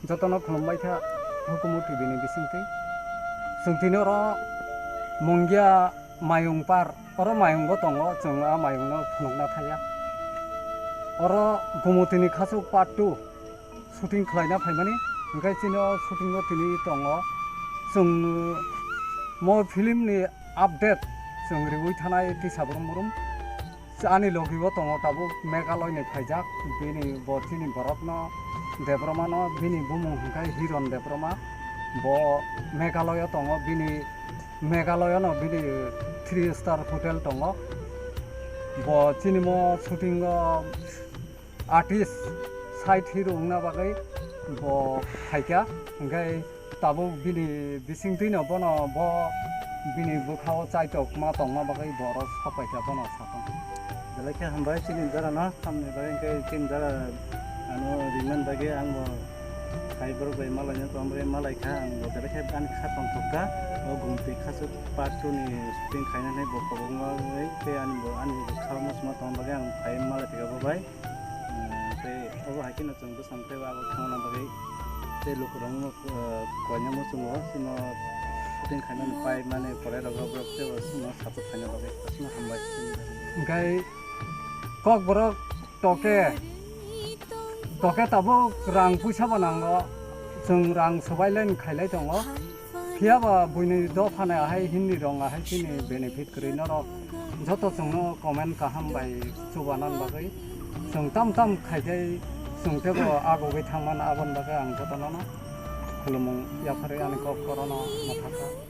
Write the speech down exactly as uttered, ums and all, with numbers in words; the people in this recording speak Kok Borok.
Jotono khulumbai kha Hukumu T V ni bisingtwi. Chwng tini oro Mungia Mayung par, oro mayung bo tongo, chwng a mayung no phunukna thaya. Oro Gumutini Khachuk part two shooting khlaina phaimani, hwnkhe chini o shooting o tini tongo. Chwng mo film ni update chwng riwi thanai tisa brum brum. Ani logi o tongo tabuk Meghalaya ni phaijak, bini bo chini borok no Debbarma no, bini bumung hwnkhe Hiron Debbarma, bo Meghalaya o tongo, bini Meghalaya no bini three star hotel tongo, bo chini mo shooting o artist side hero wngna bagwi bo phaikha, hwnkhe tabuk bini bisingtwi no bono bo bini bwkha o chaitok ma tongma bagwi borok sok paikha bono sakang. Belai khe hambai chini dara no, hamni bagwi hwnkhe chini dara ano rimani bagwi ang bo phai borok bai malaina tongma bagwi malaikha, ang bo belai khe ani kha tongthokha. O Gumti Khachuk part two ni shooting khainani bo kobokma bai tei ani bo ani bwkha o muchungma tongma bagwi ang phai malai thika bo bai. Tei obo hai kheno chwng bwsang tei abo thangna bagwi tei lukurokno koina muchungo chwngno shooting khainani pai mani pore rok rok tei chwngno support khaina bagwi aswkno hambai. Hwnkhe kokborok toke toke tabuk rang puisa bo nango, chwng rang swbai line khailai tongo. Phiya ba buini dophani ahai Hindi rong ahai chini benefit kwrwi norok joto chwngno comment kaham bai chubanan bagwi chwng tam tam khaidai chwng teibo agugwi thangmano aboni bagwi ang jotono no khulumung yapharwi ani kok korono mwthakha.